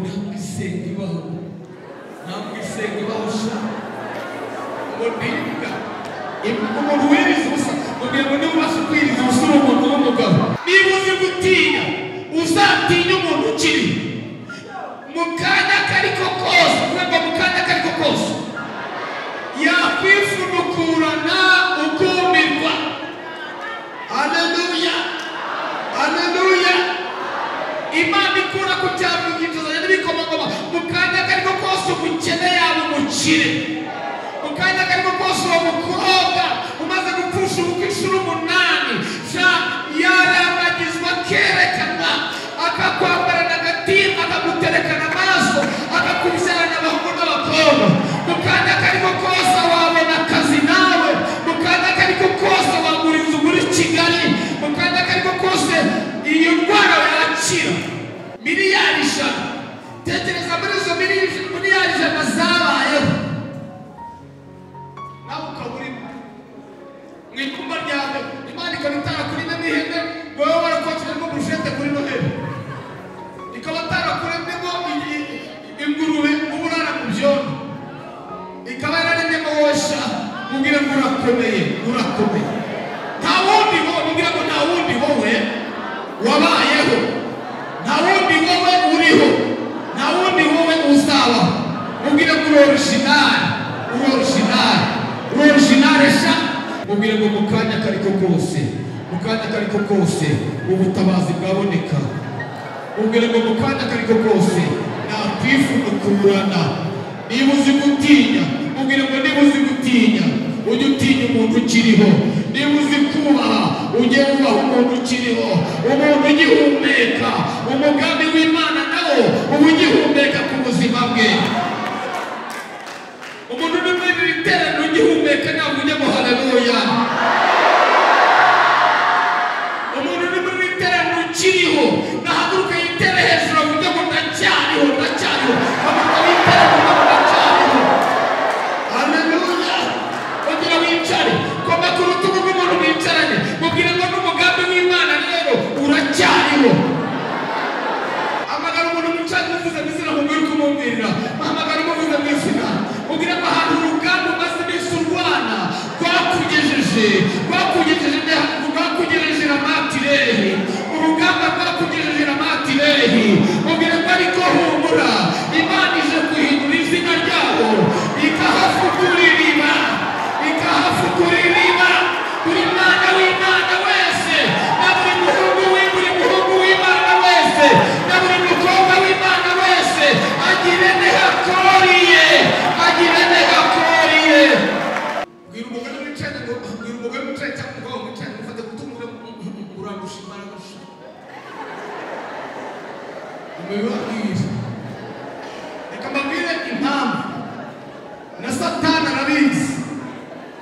Ntabwo ibaho, ntabwo isenga ibaho sha. Ngo ndimbwa umuntu wiriza ubusa, mubwira ngo niba ubasha kwiriza ubusa uri umuntu w'umugabo. Niba uzi gutinya, uzatinya umuntu ukiri mu kanya kariko kose, kuvuga mu kanya kariko kose yakwifunukurana ukumirwa. Haleluya, haleluya. Imana ikura ku cyambu ikicazanya n'ibikomangoma. Mu kanya kariko kose umukene yaba umukire, mu kanya kariko kose uwo mukobwa umaze gupfusha ubukwe inshuro 8 sha yarambagizwa, akerekanwa, akakwambarana agatimba, akaguterekana amaso, akakubyarana abahungu n'abakobwa. Mu kanya kariko kose wabona akazi nawe, mu kanya kariko kose wagura inzu muri Kigali, mu kanya kariko kose iyo ndwara yakira. Miliyari 100, tekereza muri izo miliyari 100 zabayeho, nawe ukaba urimo mu ikumba ryawe, Imana ikaba itarakurememo ihene ngo wowe warakokeremo burushete kuri Noheli, ikaba itarakurememo ingurube ngo urara mu byondo, ikaba yararemyemo wowe sha. Mubwire ngo urakomeye, urakomeye. Nta wundi wowe, mubwire ngo nta wundi wowe wabayeho, nta wundi wowe uriho, nta wundi wowe uzabaho. Mubwire ngo uri original, uri original, uri original sha. Mubwire ngo mu kanya kariko kose, mu kanya kariko kose ubutabazi bwaboneka. Mubwire ngo mu kanya kariko kose nakwifunukurana. Niba uzi gutinya, mubwire ngo niba uzi gutinya ujye utinya umuntu ukiriho. Niba uzi kubaha ujye wubaha umuntu ukiriho, umuntu ugihumeka. Umugambi w'Imana nawo uba ugihumeka ku buzima bwe. Umuntu uri muri iri teraniro ugihumeka ntabwo ujya ngo haleluya. Umuntu uri muri iri teraniro ukiriho nahaguruka yitere hejuru avuge ngo ndacyariho, ndacyariho. Haguruka witere ngo ndacyariho. Haleluya. Ongera wicare, koma ku rutugu rw'umuntu mwicaranye, mubwire ngo n'umugambi w'Imana rero uracyariho. Hamagara umuntu mwicaranye umuvuze mu izina, mubwire uko umubwirira. Hamagara umuvuze mu izina, mubwire ngo ahantu urugamba umaze iminsi urwana rwakugejeje, rwakugejeje, rwakugejeje Ramatirehi. Urugamba rwakugejeje Ramatirehi. Mubwire ngo ariko humura, Imana ije guhindura izina ryabo, ikahafukura iriba, ikahafukura iriba. Buri mwana w'Imana wese, na buri muhungu buri muhungu w'Imana wese, na buri mukobwa w'Imana wese, agirene hakoriye, agirene hakoriye. Bwira umugore wicaye ngo, bwira umugore wicaye cyangwa umugabo wicaye ngo ufate gutumura urandusha imbaraga sha. Umubibabwire. Reka mbabwire impamvu. Na Satani arabizi.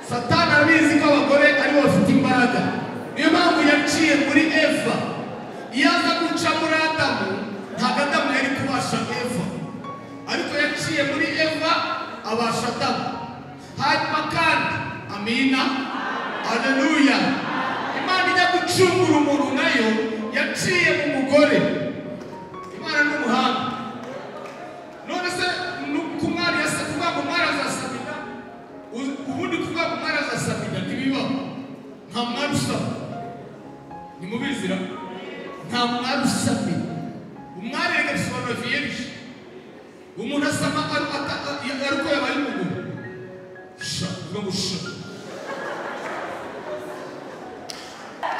Satani arabizi ko abagore aribo bafite imbaraga. Niyo mpamvu yaciye muri Eva. Iyo aza guca muri Adamu, ntabwo Adamu yari kubasha Eva. Ariko yaciye muri Eva abasha Adamu. Hanyuma kandi, amina, haleluya. Imana ijya gucungura umuntu nayo yaciye mu mugore. Imana ni umuhanga. None se ku mwari kuvuga ngo umwari azasamira, ubundi kuvuga ngo umwari azasamira ntibibaho. Nta mwari usama. Nimubizira? Nta mwari usamira. Umwari reka bisobanura vierge. Umuntu asama ari uko yabaye umugore. Sha, uvuga ngo sha.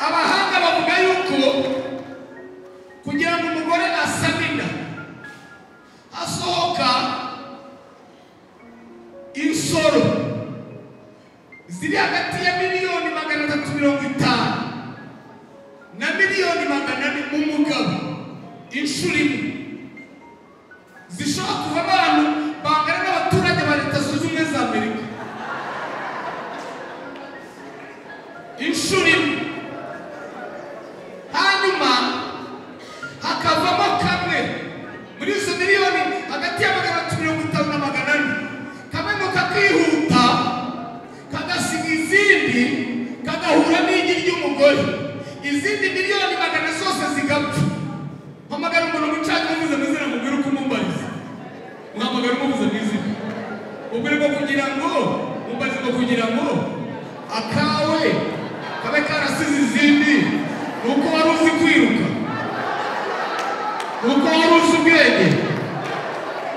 Abahanga bavuga yuko kugira ngo umugore asame inda hasohoka insoro ziri hagati ya 350,000,000 na 400,000,000 mu mugabo inshuro imwe, zishobora kuva abantu bangana n'abaturage ba Leta Zunze Ubumwe za Amerika inshuro imwe. Hanyuma hakavamo kamwe muri izo miliyoni hagati ya 350 na 400, kamwe ngo kakihuta kagasiga izindi, kagahura n'igi ry'umugore, izindi 100,000,000 zose zigapfa. Hamagara umuntu wicaye umuvuze mu izina, mubwire uko umumbariza. Kugira ngo umbaze ngo kugira ngo akawe kabe karasize izindi, nuko wari uzi kwiruka, nuko wari uzi ubwenge.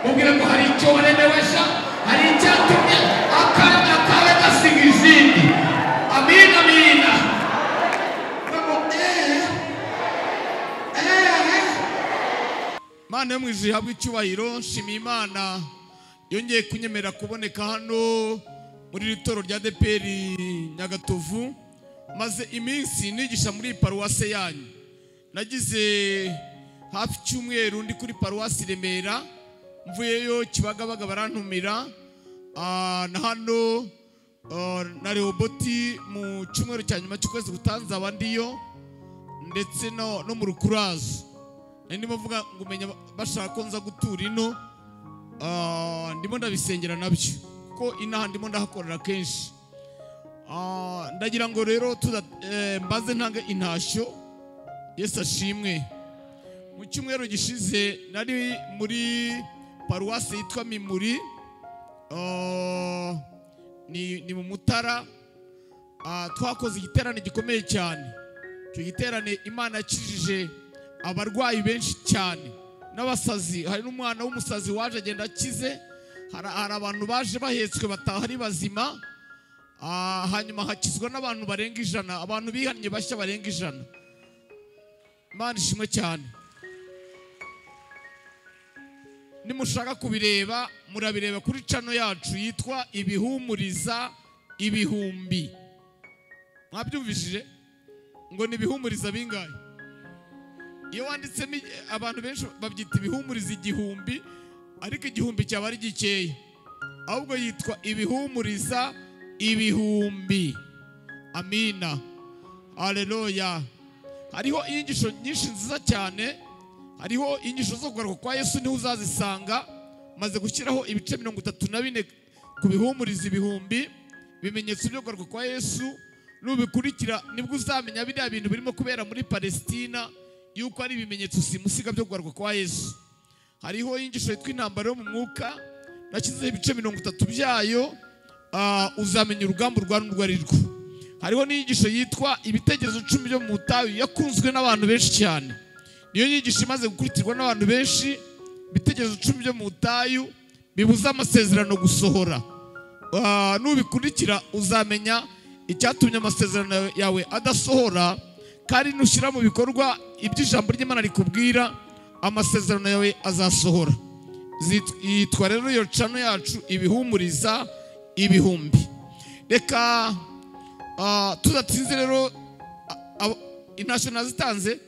Mubwira ngo hari icyo waremewe sha, hari icyatumye akanya kawe gasiga izindi. Amina, amina. Mana yo mu ijuru ihabwe icyubahiro. Nshimiye Imana yongeye kunyemera kuboneka hano muri iri toro rya ADEPR Nyagatovu. Maze iminsi nigisha muri paruwase yanyu, nagize hafi cyumweru ndi kuri paruwasi Remera, mvuyeyo Kibagabaga barantumira, na hano na Rehoboti mu cyumweru cya nyuma cy'ukwezi gutanze abandiyo, ndetse no mu Rukurazo. Ndimo mvuga ngo umenya bashaka ko nza gutura ino, ndimo ndabisengera nabyo kuko inaha ndimo ndahakorera kenshi. Ndagira ngo rero mbaze ntange intashyo. Yesu ashimwe. Mu cyumweru gishize nari muri paruwasi yitwa Mimuri, ni mu Mutara. Twakoze igiterane gikomeye cyane. Icyo giterane Imana yakijije abarwayi benshi cyane n'abasazi. Hari n'umwana w'umusazi waje agenda akize. Hari abantu baje bahetswe bataha ari bazima. Hanyuma hakizwa n'abantu barenga 100, abantu bihannye bashya barenga 100. Imana ishimwe cyane. Nimushaka kubireba murabireba kuri channel yacu yitwa Ibihumuriza Ibihumbi. Mwabyumvishije ngo ni ibihumuriza bingahe? Iyo wanditsemo abantu benshi babyita ibihumuriza 1000, ariko 1000 cyaba ari gikeya. Ahubwo yitwa Ibihumuriza Ibihumbi. Amina, haleluya. Hariho inyigisho nyinshi nziza cyane. Hariho inyigisho zo kugaruka kwa Yesu, niho uzazisanga. Maze gushyiraho ibice 34 ku bihumuriza ibihumbi, ibimenyetso byo kugaruka kwa Yesu. Nubikurikira nibwo uzamenya biriya bintu birimo kubera muri Palestina yuko ari ibimenyetso simusiga byo kugaruka kwa Yesu. Hariho inyigisho yitwa intambara yo mu mwuka, nashyizeho ibice 30 byayo. Uzamenya urugamba urwana urwo ari rwo. Hariho n'inyigisho yitwa ibitekerezo 10 byo mu butayu, yakunzwe n'abantu benshi cyane. Niyo nyigisho imaze gukurikirwa n'abantu benshi. Ibitekerezo 10 byo mu butayu bibuza amasezerano gusohora. Nubikurikira uzamenya icyatumye amasezerano yawe adasohora, kandi nushyira mu bikorwa ibyo ijambo ry'Imana rikubwira, amasezerano yawe azasohora. Yitwa rero iyo channel yacu Ibihumuriza Ibihumbi. Reka tudatinze rero, intashyo nazitanze,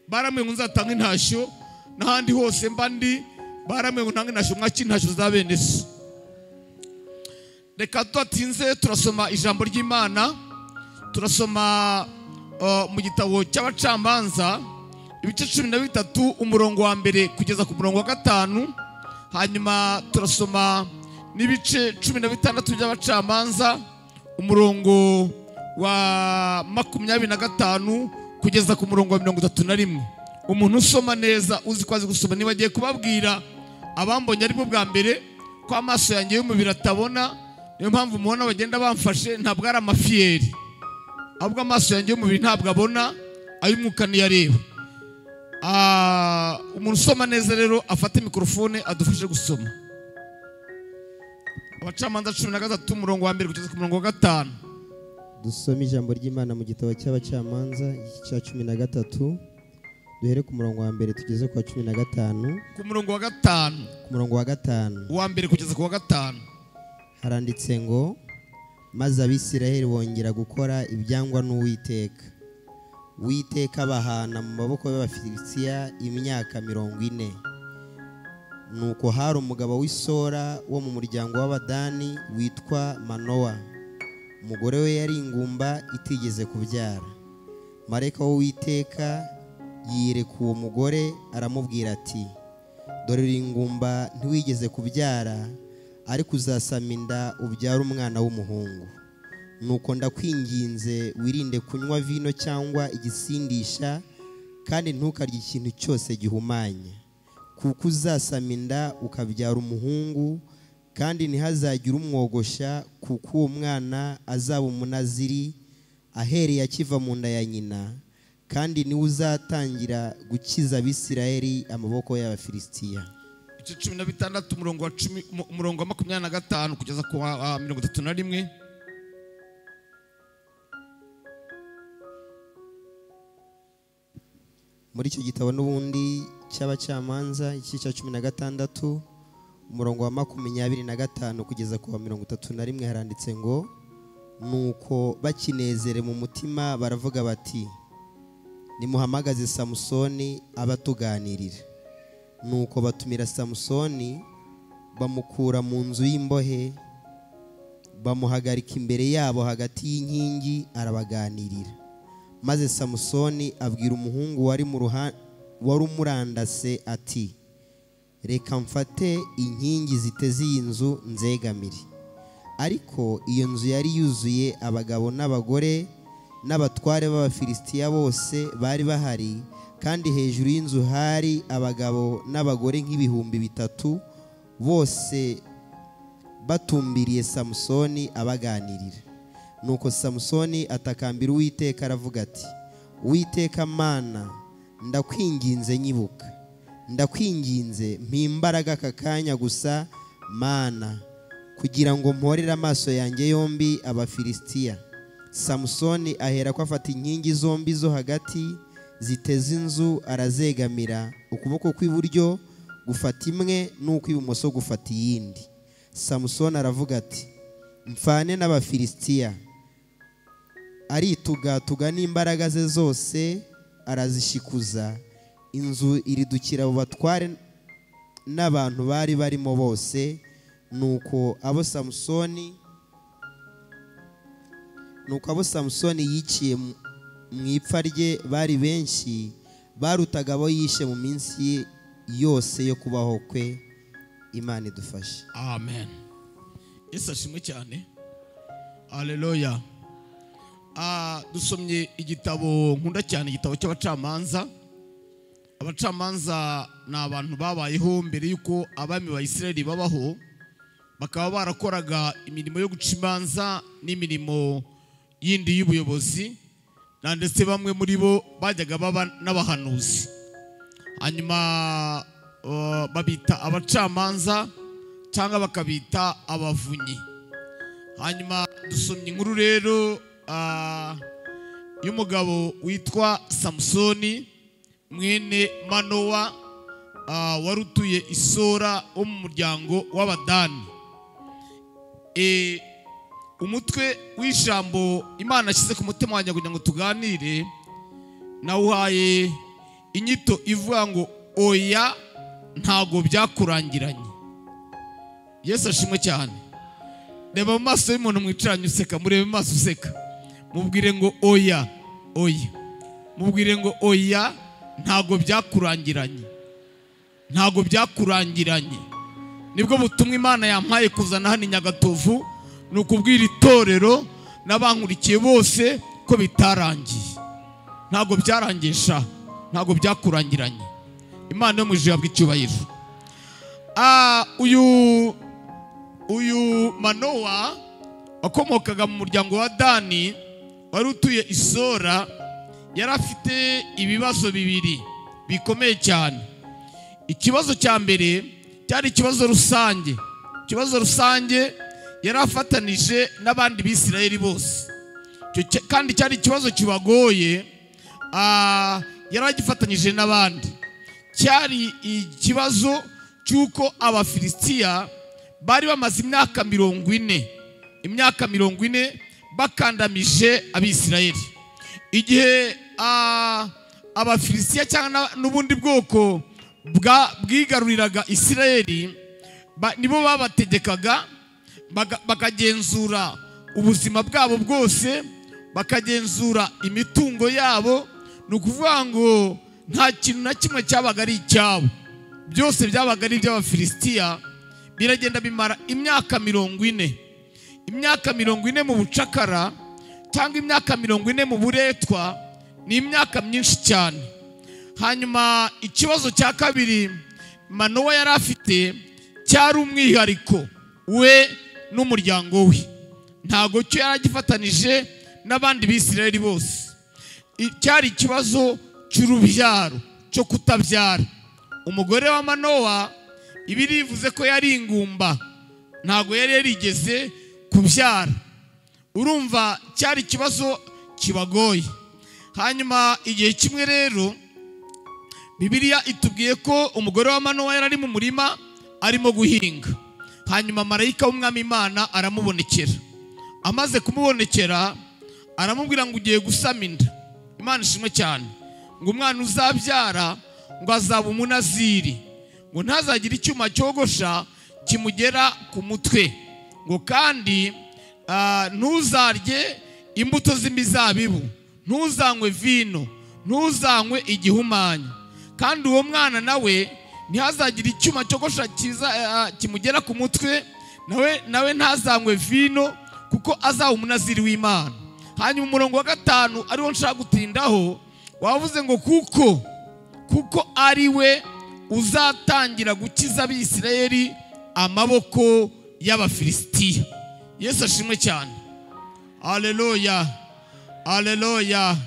baramwe ngo nzatanga intashyo n'ahandi hose mba ndi, baramwe ngo ntange intashyo, mwaki intashyo za bene so. Reka tudatinze turasoma ijambo ry'Imana. Turasoma mu gitabo cy'Abacamanza ibice 13 umurongo wa mbere kugeza ku murongo wa 5. Hanyuma turasoma n'ibice 16 by'Abacamanza umurongo wa 25 kugeza ku murongo wa 31. Umuntu usoma neza uzi ko azi gusoma, niba agiye kubabwira abambonye aribwo bwa mbere ko amaso yanjye y'umubiri atabona, niyo mpamvu mubona bagenda bamfashe, ntabwo ari amafiyeri, ahubwo amaso yanjye y'umubiri ntabwo abona, ay'umwuka niyo areba. Umuntu usoma neza rero afate mikrofone adufashe gusoma. Abacamanza 13 umurongo wa mbere kugeza ku murongo wa 5. Dusome ijambo ry'Imana mu gitabo cy'Abacamanza cya 13, duhere ku murongo wa mbere tugeze ku wa 15. Ku murongo wa 5. Ku murongo wa 5. Uwa mbere kugeza ku wa 5. Haranditse ngo maze Abisirayeli bongera gukora ibyangwa n'Uwiteka. Uwiteka abahana mu maboko y'Abafilisitiya imyaka 40. Nuko hari umugabo w'Isora wo mu muryango w'Abadani witwa Manowa. Umugore we yari ingumba itigeze kubyara. Marayika w'Uwiteka yiyereka uwo mugore aramubwira ati dore uri ingumba ntiwigeze kubyara, ariko uzasama inda ubyara umwana w'umuhungu. Nuko ndakwinginze wirinde kunywa vino cyangwa igisindisha, kandi ntukarye ikintu cyose gihumanye, kuko uzasama inda ukabyara umuhungu, Kandi ntihazagire umwogosha, kuko uwo mwana azaba umunaziri ahereye akiva mu nda ya nyina, kandi niwe uzatangira gukiza Abisirayeli amaboko y'Abafilisitiya. Ibice 16 umurongo wa 10, umurongo wa 25 kugeza ku wa 31. Muri icyo gitabo n'ubundi cy'abacamanza, igice cya 16 umurongo wa 25 kugeza ku wa 31, haranditse ngo: nuko bakinezere mu mutima baravuga bati, nimuhamagaze Samusoni abatuganirira. Nuko batumira Samusoni, bamukura mu nzu y'imbohe, bamuhagarika imbere yabo hagati y'inkingi, arabaganirira. Maze Samusoni abwira umuhungu wari umurandase ati, reka mfate inkingi ziteze iyi nzu nzegamire. Ariko iyo nzu yari yuzuye abagabo n'abagore n'abatware b'Abafilisitiya bose bari bahari, kandi hejuru y'inzu hari abagabo n'abagore nk'ibihumbi 3, bose batumbiriye Samusoni abaganirira. Nuko Samusoni atakambira Uwiteka aravuga ati, Uwiteka Mana, ndakwinginze nyibuka, ndakwinginze mpa imbaraga aka kanya gusa Mana, kugira ngo mporere amaso yanjye yombi Abafilisitiya. Samusoni ahera ko afata inkingi zombi zo hagati ziteze inzu arazegamira, ukuboko kw'iburyo gufata imwe n'ukw'ibumoso gufata iyindi. Samusoni aravuga ati, mfane n'Abafilisitiya. Aritugatuga n'imbaraga ze zose arazishikuza, inzu iridukira abo batware n'abantu bari barimo bose. Nuko abo Samusoni yiciye mu ipfa rye bari benshi, barutaga abo yishe mu minsi yose yo kubaho kwe. Imana idufashe. Amen. Yesu ashimwe cyane. Haleluya. Dusomye igitabo nkunda cyane, igitabo cy'abacamanza. Abacamanza ni abantu babayeho mbere yuko abami ba Isirayeli babaho, bakaba barakoraga imirimo yo guca imanza n'imirimo yindi y'ubuyobozi, na ndetse bamwe muri bo bajyaga baba n'abahanuzi. Hanyuma babita abacamanza cyangwa bakabita abavunyi. Hanyuma dusomye inkuru rero y'umugabo witwa Samusoni mwene Manowa, wari utuye Isora wo mu muryango w'Abadani. Umutwe w'ijambo Imana ashyize ku mutima wanjye kugira ngo tuganire, nawuhaye inyito ivuga ngo oya ntago byakurangiranye. Yesu ashimwe cyane. Reba mu maso y'umuntu mwicaranye useka, murebe mu maso useka, mubwire ngo oya, oya. Mubwire ngo oya ntago byakurangiranye, ntago byakurangiranye. Nibwo butumwa Imana yampaye kuzana hano i Nyagatovu, ni ukubwira itorero n'abankurikiye bose ko bitarangiye. Ntago byarangisha, ntago byakurangiranye. Imana yo mu ijuru ihabwe icyubahiro. Uyu Manowa wakomokaga mu muryango wa Dani, wari utuye Isora, yari afite ibibazo bibiri bikomeye cyane. Ikibazo cya mbere cyari ikibazo rusange. Ikibazo rusange yari afatanije n'abandi Bisirayeli bose, kandi cyari ikibazo kibagoye, yari agifatanyije n'abandi. Cyari ikibazo cy'uko Abafilisitiya bari bamaze imyaka 40, imyaka 40 bakandamije Abisirayeli. Igihe Abafilisitiya cyangwa n'ubundi bwoko bwigaruriraga Isirayeli, nibo babategekaga, bakagenzura ubuzima bwabo bwose, bakagenzura imitungo yabo. Ni ukuvuga ngo nta kintu na kimwe cyabaga ari icyabo, byose byabaga ari iby'Abafilisitiya. Biragenda bimara imyaka 40, imyaka 40 mu bucakara cyangwa imyaka 40 mu buretwa, ni imyaka myinshi cyane. Hanyuma ikibazo cya kabiri Manowa yari afite cyari umwihariko. we n'umuryango we, ntago cyo yaragifatanije n'abandi Bisirayeli bose. Cyari ikibazo cy'urubyaro, cyo kutabyara. Umugore wa Manowa ibirivuze ko yari ingumba, ntago yari yarigeze kubyara. Urumva cyari ikibazo kibagoye. Hanyuma igihe kimwe rero Bibiliya itubwiye ko umugore wa Manowa yari ari mu murima arimo guhinga. Hanyuma marayika w'Umwami Imana aramubonekera. Amaze kumubonekera aramubwira ngo ugiye gusama inda. Imana ishimwe cyane. Ngo umwana uzabyara ngo azaba umunaziri, ngo ntazagire icyuma cyogosha kimugera ku mutwe, ngo kandi ntuzarye imbuto z'imizabibu, ntuzanywe vino, ntuzanywe igihumanya. Kandi uwo mwana nawe ntihazagire icyuma cyogosha kimugera ku mutwe, nawe ntazanywe vino, kuko azaba umunaziri w'Imana. Hanyuma umurongo wa 5 ariwo nshaka gutindaho, wavuze ngo kuko ari we uzatangira gukiza Abisirayeli amaboko y'Abafilisitiya. Yesu ashimwe cyane. Haleluya, haleluya.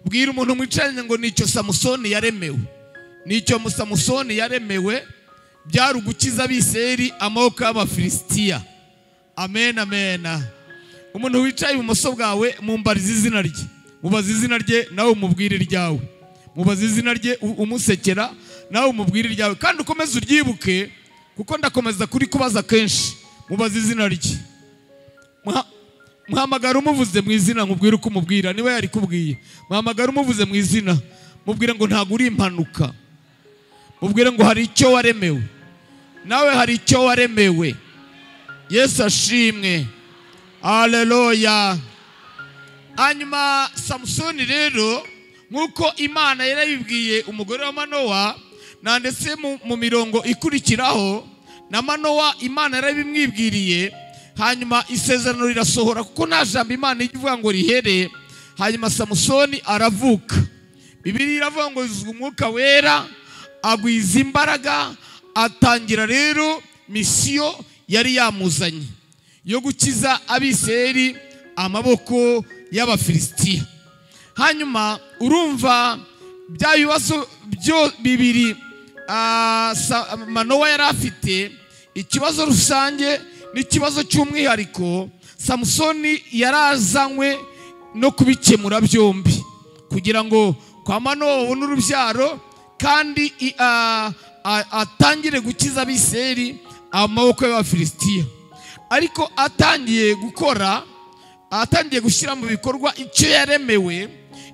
Bwira umuntu mwicaranye ngo nicyo Samusoni yaremewe. Nicyo Samusoni yaremewe byari ugukiza Abisirayeli amaboko y'Abafilisitiya. Amen, amen. Umuntu wicaye ibumoso bwawe mumbarize izina rye, mubaze izina rye nawe umubwire iryawe, mubaze izina rye umusekera nawe umubwire iryawe, kandi ukomeze uryibuke kuko ndakomeza kuri kubaza kenshi. Mubaze izina rye, muhamagara umuvuze mu izina, nkubwire uko umubwira niba yari kubwiye. Muhamagara umuvuze mu izina, mubwire ngo ntago uri impanuka, mubwire ngo hari icyo waremewe, nawe hari icyo waremewe. Yesu ashimwe. Haleluya. Hanyuma Samusoni rero nkuko Imana yarabibwiye umugore wa Manowa, na ndetse mu mirongo ikurikiraho na Manowa Imana yarabimwibwiriye. Hanyuma isezerano rirasohora kuko nta jambo Imana ivuga ngo rihere. Hanyuma Samusoni aravuka. Bibiliya iravuga ngo yuzuzwa umwuka wera, agwiza imbaraga, atangira rero misiyo yari yamuzanye yo gukiza Abisirayeli amaboko y'Abafilisitiya. Hanyuma urumva bya bibazo byo bibiri Manowa yari afite, ikibazo rusange n'ikibazo cy'umwihariko. Samusoni yarazanywe no kubikemura byombi kugira ngo kwa Manowa babone urubyaro, kandi atangire gukiza Abisirayeli amaboko y'Abafilisitiya. Ariko atangiye gukora, atangiye gushyira mu bikorwa icyo yaremewe,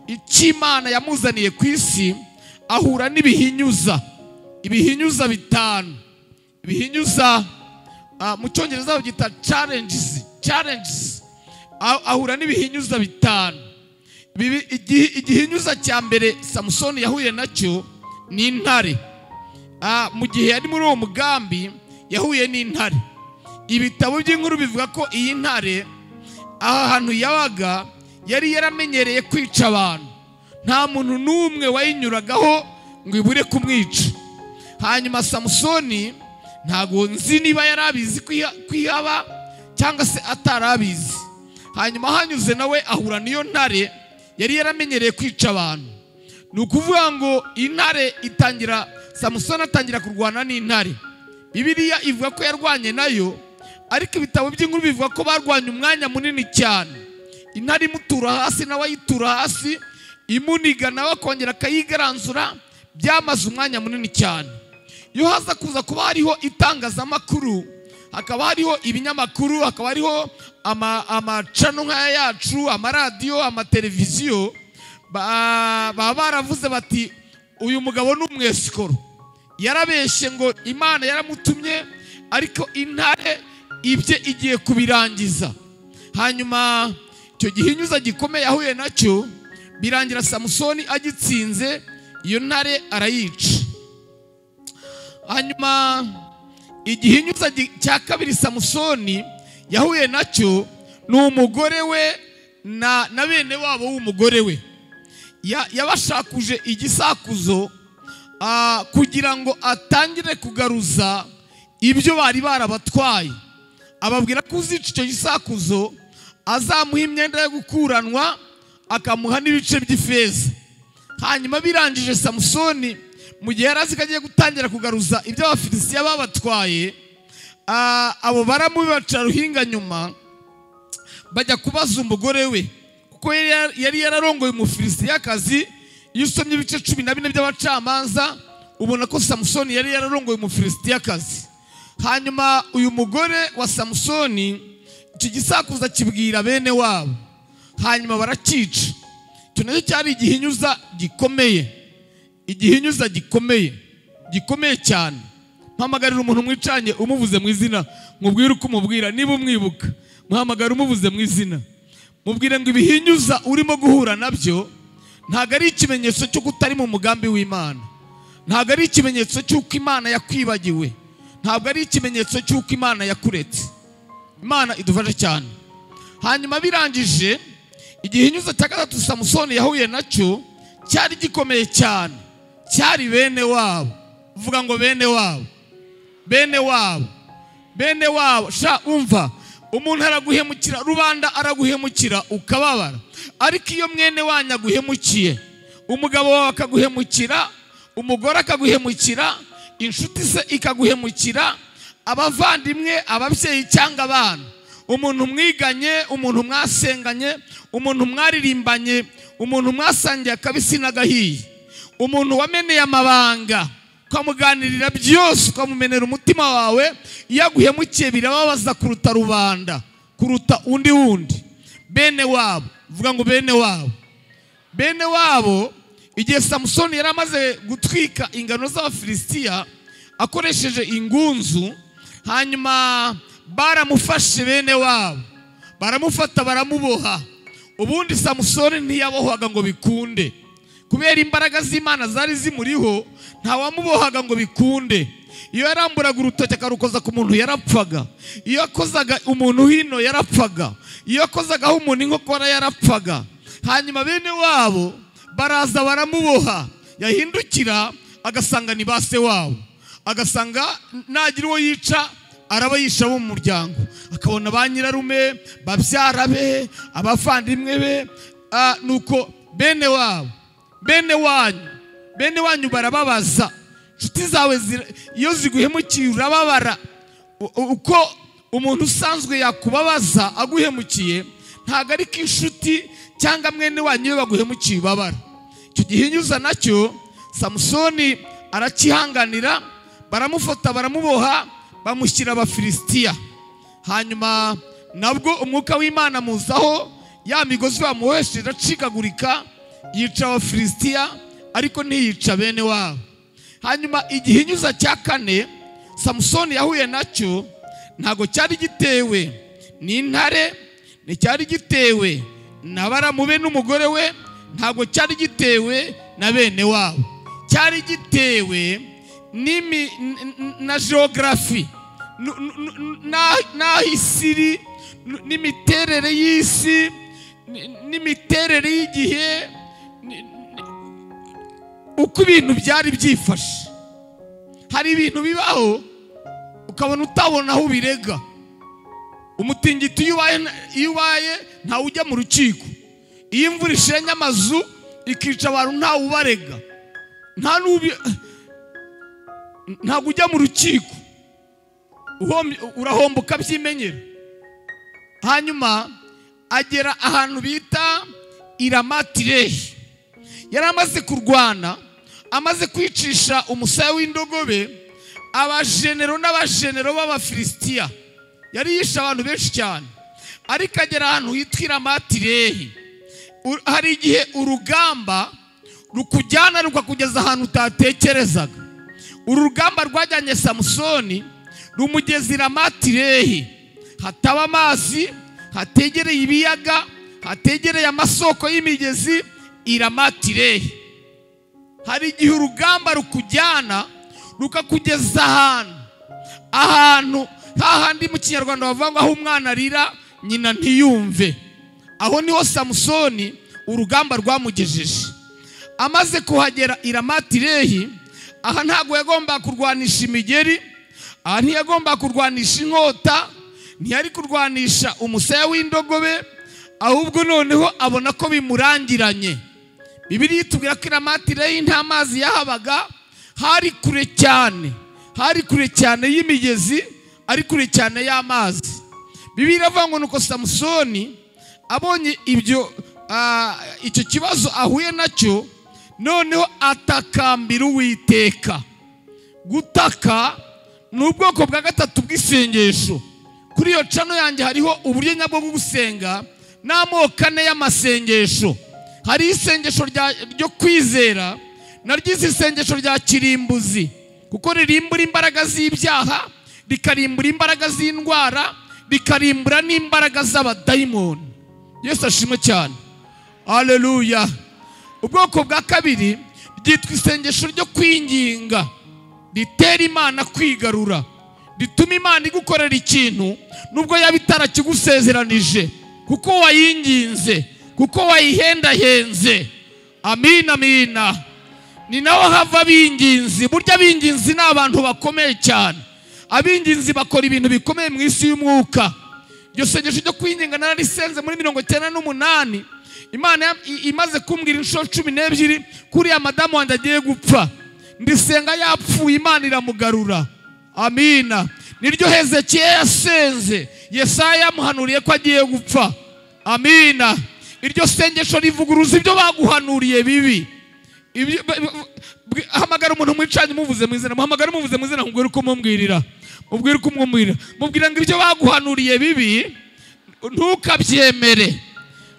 icyo Imana yamuzaniye ku isi, ahura n'ibihinyuza, ibihinyuza 5. Ibihinyuza mu Cyongereza babyita challenges, challenges. Ahura n'ibihinyuza 5. Igihinyuza cya mbere Samusoni yahuye nacyo ni intare. Mu gihe yari muri uwo mugambi yahuye n'intare. Ibitabo by'inkuru bivuga ko iyi ntare aha hantu yabaga yari yaramenyereye kwica abantu, nta muntu n'umwe wayinyuragaho ngo ibure kumwica. Hanyuma Samusoni ntago nzi niba yarabizi kwihaba cyangwa se atarabizi. Hanyuma hanyuze nawe ahura n'iyo ntare yari yaramenyereye kwica abantu. Ni ukuvuga ngo intare itangira, Samusoni atangira kurwana n'intare. Bibiliya ivuga ko yarwanye nayo, ariko ibitabo by'inkuru bivuga ko barwanye umwanya munini cyane. Intare imutura hasi nawe ayitura hasi, imuniga nawe akongera akayigaranzura, byamaze umwanya munini cyane. Iyo haza kuza kuba hariho itangazamakuru, hakaba hariho ibinyamakuru, hakaba hariho amacano nk'aya yacu, amaradiyo, amateleviziyo, baba baravuze bati uyu mugabo ni umwesikoro, yarabeshye ngo Imana yaramutumye, ariko intare ibye igiye kubirangiza. Hanyuma icyo gihinyuza gikomeye yahuye nacyo, birangira Samusoni agitsinze, iyo ntare arayica. Hanyuma igihinyuza cya kabiri Samusoni yahuye nacyo ni umugore we na bene wabo w'umugore we. Yabashakuje igisakuzo kugira ngo atangire kugaruza ibyo bari barabatwaye, ababwira ko uzica icyo gisakuzo azamuha imyenda yo gukuranwa, akamuha n'ibice by'ifeza. Hanyuma birangije Samusoni mu gihe yari azi ko agiye gutangira kugaruza ibyo Abafilisitiya babatwaye, abo baramubibaca ruhinga nyuma bajya kubaza umugore we, kuko yari yararongoye Umufilisitiyakazi. Iyo usomye ibice 14 by'abacamanza ubona ko Samusoni yari yararongoye Umufilisitiyakazi. Hanyuma uyu mugore wa Samusoni icyo gisakuza kibwira bene wabo, hanyuma barakica. Icyo nacyo cyari igihinyuza gikomeye, igihinyuza gikomeye, gikomeye cyane. Mpamagarira umuntu mwicanye umuvuze mu izina, mubwire uko umubwira niba umwibuka. Muhamagara umuvuze mu izina, mubwire ngo ibihinyuza urimo guhura nabyo ntabwo ari ikimenyetso cy'uko utari mu mugambi w'Imana, ntabwo ari ikimenyetso cy'uko Imana yakwibagiwe, ntabwo ari ikimenyetso cy'uko Imana yakuretse. Imana idufashe cyane. Hanyuma birangije igihinyuza cya gatatu Samusoni yahuye nacyo cyari gikomeye cyane, cyari bene wabo. Uvuga ngo bene wabo, bene wabo, bene wabo. Sha umva, umuntu araguhemukira, rubanda araguhemukira ukababara, ariko iyo mwene wanyu aguhemukiye, umugabo wawe akaguhemukira, umugore akaguhemukira, inshuti se ikaguhemukira, abavandimwe, ababyeyi cyangwa abana, umuntu mwiganye, umuntu mwasenganye, umuntu mwaririmbanye, umuntu mwasangiye akabisi n'agahiye, umuntu wameneye amabanga ukamuganirira byose, ukamumenera umutima wawe, iyo aguhemukiye birababaza kuruta rubanda, kuruta undi wundi. Bene wabo, vuga ngo bene wabo, bene wabo. Igihe Samusoni yari amaze gutwika ingano z'Abafilisitiya akoresheje ingunzu, hanyuma baramufashe bene wabo, baramufata baramuboha. Ubundi Samusoni ntiyabohwaga ngo bikunde, kubera imbaraga z'Imana zari zimuriho, ntawamubohaga ngo bikunde. Iyo yaramburaga urutoki akarukoza ku muntu yarapfaga, iyo yakozaga umuntu hino yarapfaga, iyo yakozagaho umuntu inkokora yarapfaga. Hanyuma bene wabo baraza baramuboha, yahindukira agasanga ni base wabo, agasanga nagira uwo yica araba yisha bo mu muryango, akabona ba nyirarume, babyara be, abavandimwe be. Nuko bene wabo, bene wanyu, bene wanyu barababaza. Inshuti zawe iyo ziguhemukiye urababara. Uko umuntu usanzwe yakubabaza aguhemukiye, ntabwo ari ko inshuti cyangwa mwene wanyu iyo baguhemukiye ubabara. Icyo gihinyuza nacyo Samusoni arakihanganira, baramufata baramuboha, bamushyira Abafilisitiya. Hanyuma nabwo umwuka w'Imana muzaho, ya migozi bamuhesheje iracikagurika, yica Abafilisitiya ariko ntiyica bene wabo. Hanyuma igihinyuza cya kane Samusoni yahuye nacyo ntabwo cyari gitewe n'intare, nticyari gitewe na baramube n'umugore we, ntabwo cyari gitewe na bene wabo, cyari gitewe na geography, n'aho isi iri, n'imiterere y'isi, n'imiterere y'igihe, uko ibintu byari byifashe. Hari ibintu bibaho ukabona utabona aho ubirega. Umutingito iyo ubaye ntawe ujya mu rukiko, iyo imvura ishenye amazu ikica abantu ntawe ubarega, ntabwo ujya mu rukiko, urahomboka byimenyera. Hanyuma agera ahantu bita Iramatirehi. Yari amaze kurwana, amaze kwicisha umusaya w'indogobe abajenero n'abajenero b'Abafilisitiya, yari yishe abantu benshi cyane, ariko agera ahantu hitwa Iramatirehi. Hari igihe urugamba rukujyana rukakugeza ahantu utatekerezaga. Uru rugamba rwajyanye Samusoni rumugeza Iramatirehi, hataba amazi, hategereye ibiyaga, hategereye amasoko y'imigezi. Iramatirehi. Hari igihe urugamba rukujyana rukakugeza ahantu hahandi mu Kinyarwanda bavuga ngo aho umwana arira nyina ntiyumve. Aho niho Samusoni urugamba rwamugejeje. Amaze kuhagera Iramatirehi, aha ntabwo yagomba kurwanisha imigeri, Aha ntiyagomba kurwanisha inkota, ntiyari kurwanisha umusaya w'indogobe, ahubwo noneho abona ko bimurangiranye. Bibiliya itubwira ko i Ramati-Lehi nta mazi yahabaga, hari kure cyane, hari kure cyane y'imigezi, ari kure cyane y'amazi. Bibiliya iravuga ngo nuko Samusoni abonye ibyo icyo kibazo ahuye nacyo, noneho atakambira Uwiteka. Gutaka ni ubwoko bwa gatatu bw'isengesho. Kuri iyo cano yanjye hariho uburyo nyabwo bwo gusenga n'amoko ane y'amasengesho. Hari isengesho ryo kwizera, naryo isengesho rya kirimbuzi, kuko ririmbura imbaraga z'ibyaha, rikarimbura imbaraga z'indwara, rikarimbura n'imbaraga z'abadayimoni. Yesu ashimwe cyane, haleluya. Ubwoko bwa kabiri ryitwa isengesho ryo kwinginga, ritera Imana kwigarura, rituma Imana igukorera ikintu nubwo yaba itarakigusezeranije, kuko wayinginze, kuko wayihendahenze. Amina, amina. Ni naho hava abinginzi. Burya abinginzi ni abantu bakomeye cyane. Abinginzi bakora ibintu bikomeye mu isi y'umwuka. Iryo sengesho ryo kwinginga nararisenze muri 98. Imana imaze kumbwira inshuro 12 kuriya madamu wanjye agiye gupfa, ndisenga yapfuye, Imana iramugarura. Amina. Niryo Hezekiya yasenze, Yesaya yamuhanuriye ko agiye gupfa. Amina. Iryo sengesho rivuguruza ibyo baguhanuriye bibi. Hamagara umuntu mwicanye umuvuze mu izina, muhamagara umuvuze mu izina, mubwire uko mumubwirira, mubwire uko umubwira, mubwira ngo ibyo baguhanuriye bibi ntukabyemere,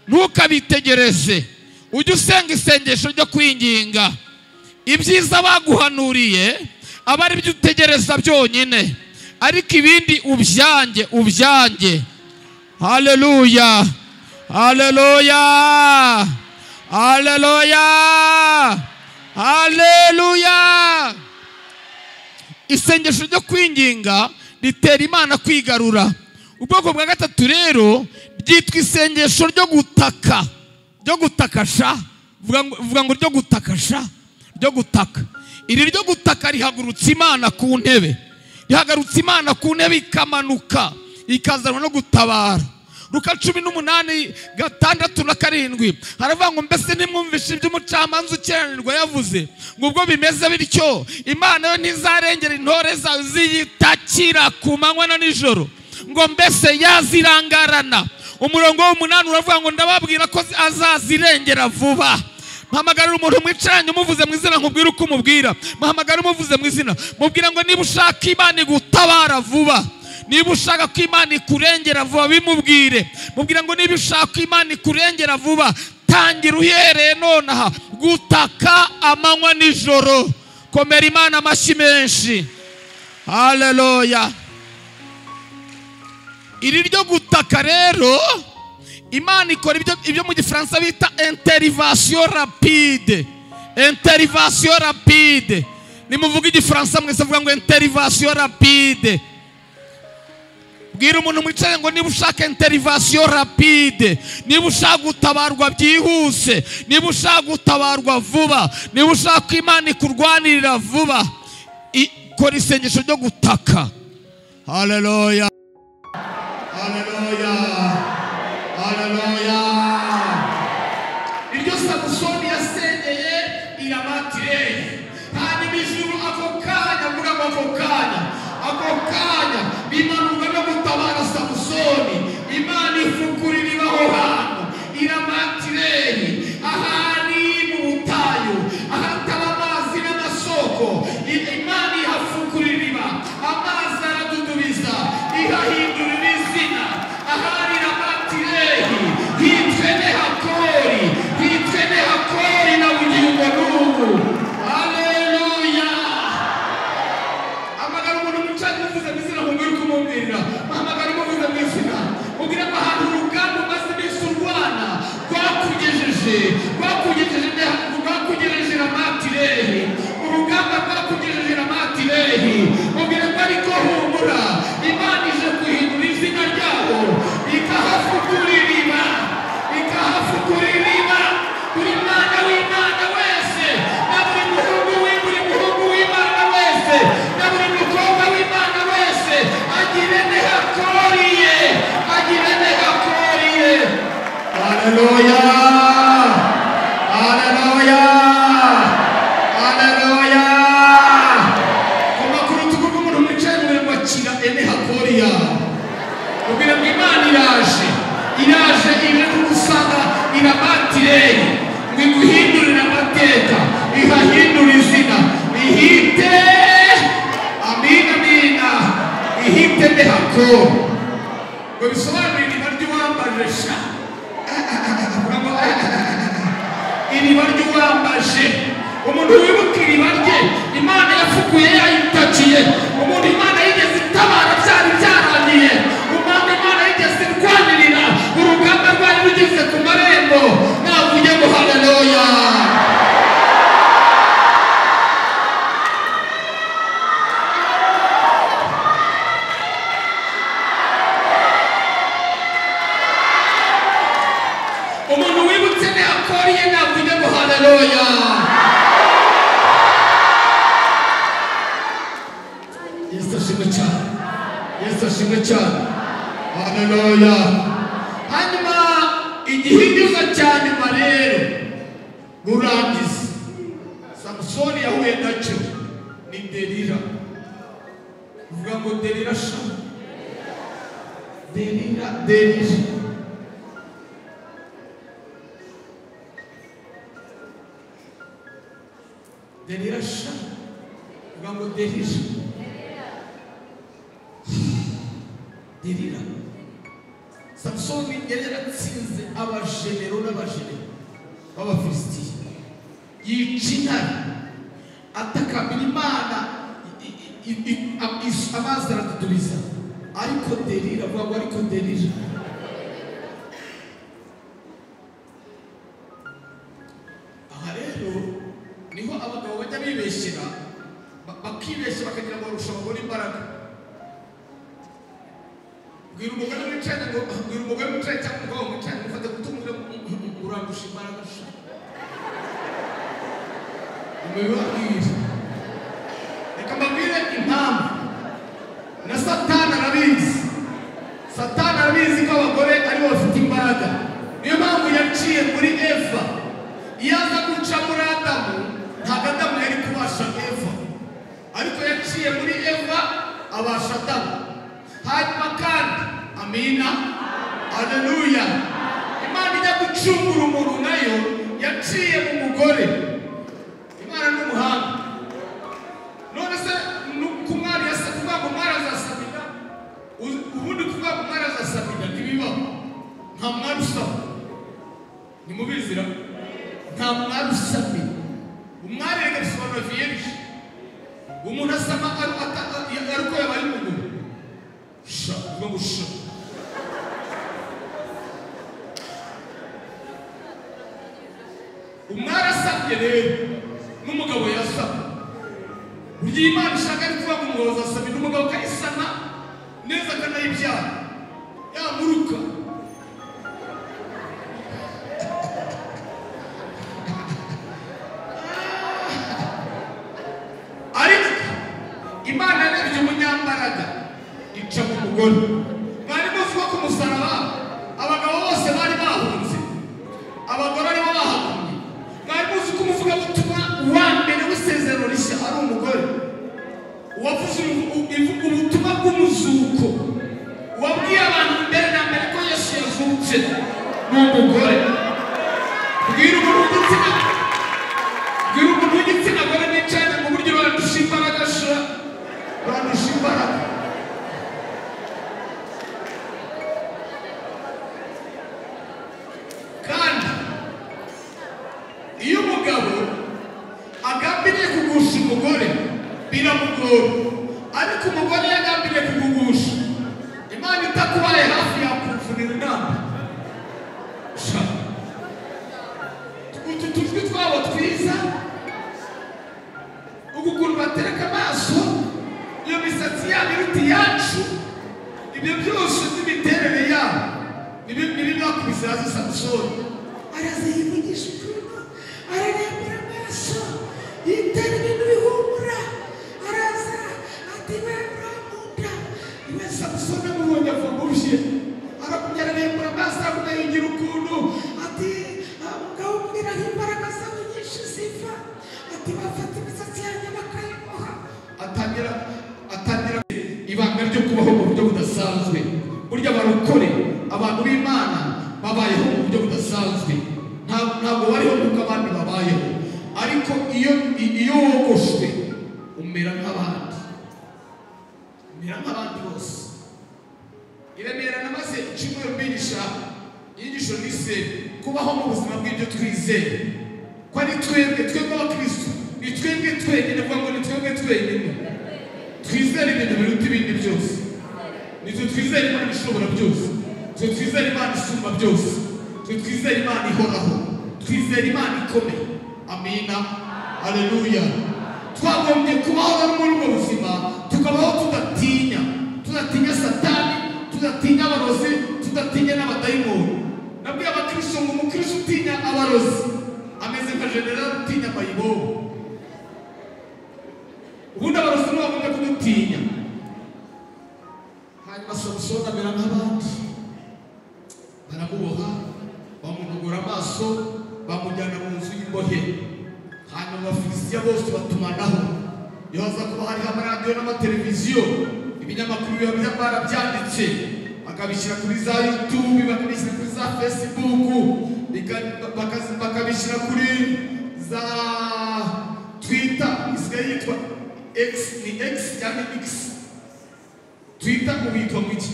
ntukabitegereze, ujye usenga isengesho ryo kwinginga. Ibyiza baguhanuriye aba ari byo utegereza byonyine, ariko ibindi ubyange, ubyange. Haleluya, haleluya, haleluya, haleluya. Isengesho ryo kwinginga ritera Imana kwigarura. Ubwoko bwa gatatu rero ryitwa isengesho ryo gutaka, ryo gutakasha. Vuga ngo ryo gutakasha, ryo gutaka. Iri ryo gutaka rihagurutsa Imana ku ntebe, rihagarutsa Imana ku ntebe, ikamanuka ikazanwa no gutabara. Luka 18:6 na 7 haravuga ngo mbese ntimwumvishe ibyo umucamanza ukiranirwa yavuze, ngo ubwo bimeze bityo Imana yo ntizarengera intore zawe ziyitakira ku manywa na nijoro, ngo mbese yazirangarana. Umurongo w'umunani uravuga ngo ndababwira ko azazirengera vuba. Muhamagara umuntu mwicaranye umuvuze mu izina, nkubwire uko umubwira. Muhamagara umuvuze mu izina, mubwira ngo niba ushaka Imana igutabara vuba, niba ushaka ko Imana ikurengera vuba, bimubwire. Mubwira ngo niba ushaka ko Imana ikurengera vuba, tangira uhereye nonaha gutaka amanywa nijoro. Komera Imana amashyi menshi. Haleluya. Iri ryo gutaka rero Imana ikora ibyo mu Gifaransa bita intervention rapide. Intervention rapide. Nimuvuga Igifaransa mwese avuga ngo intervention rapide. Bwira umuntu mwicaye ngo niba ushaka intervention rapide, niba ushaka gutabarwa byihuse, niba ushaka gutabarwa vuba, niba ushaka Imana ikurwanirira vuba, ikora isengesho ryo gutaka. Haleluya, haleluya, haleluya. Iryo Samusoni yasengeye i Ramati-Lehi, hanyuma ijuru ako kanya, mvuga ngo ako kanya, ako kanya bimanurwa no gutabara Samusoni. Imana ifukura iriba aho hantu i Ramati-Lehi, ahari mu butayu, ahataba amazi n'amasoko. Imana ihafukura iriba, amazi aradudubiza, ihahindurira izina. Ahari Ramati-Lehi hitwe Nehakori, hitwe Nehakori na bugingo n'ubu. Haleluya. Hamagara umuntu mwicaranye umuvuze mu izina, mubwire uko umubwirira. Hamagara umuvuze mu izina, mubwire ko ahantu urugamba umaze iminsi urwana rwakugejeje, rwakugejeje Ramati-Lehi, urugamba rwakugejeje Ramati-Lehi. Mubwire ko ariko humura, Imana ije guhindura izina ryabo, ikahafukura iriba, ikahafukura iriba. Buri mwana w'Imana wese, na buri muhungu w'Imana wese, na buri mukobwa w'Imana wese, Haleluya, haleluya, haleluya. Koma ku rutugu rw'umuntu mwicaye mwe mwakira ene hakoriya. Ubwira ngo Imana iraje, iraje iri kugusanga irabatireye ngo iguhindurire amateka, ihahindure izina, ihite amina amina, ihite nehakori. Ngo bisobanure iriba ry'uwambaje sha. Iriba ry'uwambaje. Umuntu wibuka iriba rye Imana yafukuye yayitakiye. Umuntu Imana yigeze itabara byari byarangiye. Umwami Imana yigeze irwanirira urugamba rwari rugeze ku marembo. Navuge ngo haleluya. Umuntu wibutse nehakoriye navuge ngo haleluya. Yesu ashimwe cyane, Yesu ashimwe cyane, haleluya. Hanyuma igihinduza cya nyuma rero rurangiza Samusoni yahuye nacyo ni Delila. Uvuga ngo Delila sha, Delila, Delila. Delila sha, uvuga ngo Delila, Delila. Samusoni yari yaratsinze abajenero n'abajenero b'Abafilisitiya, yica intare, atakambira Imana, amazi aradudubiza. Ariko Delila, avuga ngo ariko Delila. Aha rero niho abagabo bajya bibeshyera, bakibeshya bakagira ngo barusha abagore imbaraga. Bwira umugore wicaye ngo, bwira umugore wicaye cyangwa umugabo wicaye ngo ufate gutumira urandusha imbaraga sha. Nimubibabwire. Reka mbabwire impamvu. Na Satani arabizi. Satani arabizi ko abagore aribo bafite imbaraga. Niyo mpamvu yaciye muri Eva. Iyo aza guca muri Adamu, ntabwo Adamu yari kubasha Eva. Ariko yaciye muri Eva abasha Adamu. Hanyuma kandi amina, haleluya. Imana ijya gucungura umuntu nayo yaciye mu mugore. Imana ni umuhanga. None se kumwari yasa kuvuga ngo umwari azasamira, ubundi kuvuga ngo umwari azasamira ntibibaho. Nta mwari usama. Nimubizira? Nta mwari usamira. Umwari reka bisobanura vierge. Umuntu asama ari uko yabaye umugore. Sha, uvuga ngo sha. Umwari asabye rero n'umugabo yasaba. Burya Imana ishaka ari kuvuga ngo umugabo azasamira, umugabo akayisama neza akanayibyara yamuruka. Ariko Imana yarebye umunyambaraga ica mu mugore. Mwari muzi ko ku musaraba abagabo bose bari bahunze, abagore aribo bahagumye. Mwari muzi ko umuvugabutumwa wa mbere w'isezerano rishya ari umugore, uwavuze ubutumwa bw'umuzuko, wabwiye abantu mbere na mbere ko Yesu yazutse ni umugore. Bwira umuntu w'igitsina, bwira umuntu w'igitsina gore n'icane mu buryo barandusha imbaraga sha, barandusha imbaraga. Kandi iyo umugabo agambiriye kugusha umugore biramugora, ariko umugore iyo agambiriye kugugusha, Imana itakubaye hafi yakuvunira inama. Sha, utu tujwi twabo twiza, uku kuntu batereka amaso, iyo misatsi yabo iruta iyacu, ibyo byose n'imiterere yabo nibyo bakubise hasi Samusoni. Araza yivugisha ukuntu, ararembera amaso, yitera ibintu bihumura, araza ati we Samusoni amubonye ava mu bye, aragumya ararembura amaso, aragumya yigira ukuntu, Ati bafata imisatsi yanjye bakayiboha. Atangira ibanga ryo kubaho mu buryo budasanzwe. Burya barokore abantu b'Imana babayeho mu buryo budasanzwe, ntabwo bariho nk'uko abandi babayeho. Ariko iyo wogoshwe umera nk'abandi, umera nk'abandi bose. I Remera namaze icyumweru mbigisha inyigisho nise kubaho mu buzima bw'ibyo twizeye, ko ari twebwe abakristo, ni twebwe twenyine, kuvuga ngo ni twebwe twenyine twizera ibintu biruta ibindi byose. Nitwe twizera Imana ishobora byose, twe twizera Imana isumba byose, twe twizera Imana ihoraho, twizera Imana ikomeye. Amina, haleluya. Twagombye kubaho muri ubwo buzima, tukabaho tudatinya, tudatinya Satani, tudatinya abarozi, tudatinya n'abadayimoni. Nabwiye abakristo ngo umukristo utinya abarozi ameze nka general utinya mayibobo. Ubundi abarozi nibo bagomba kudutinya. Hanyuma Samusoni amera nk'abandi, baramuboha, bamunogora amaso, bamujyana mu nzu y'imbohe. Hanyuma Abafilisitiya bose batumanaho. Iyo haza kuba hariho amaradiyo n'amateleviziyo, ibinyamakuru biba barabyanditse, bakabishyira kuri za YouTube, bakabishyira kuri za Facebook, bakabishyira kuri za Twitter, isigaye yitwa X, ni X cyangwa X. Twitter ubu yitwa ngo iki?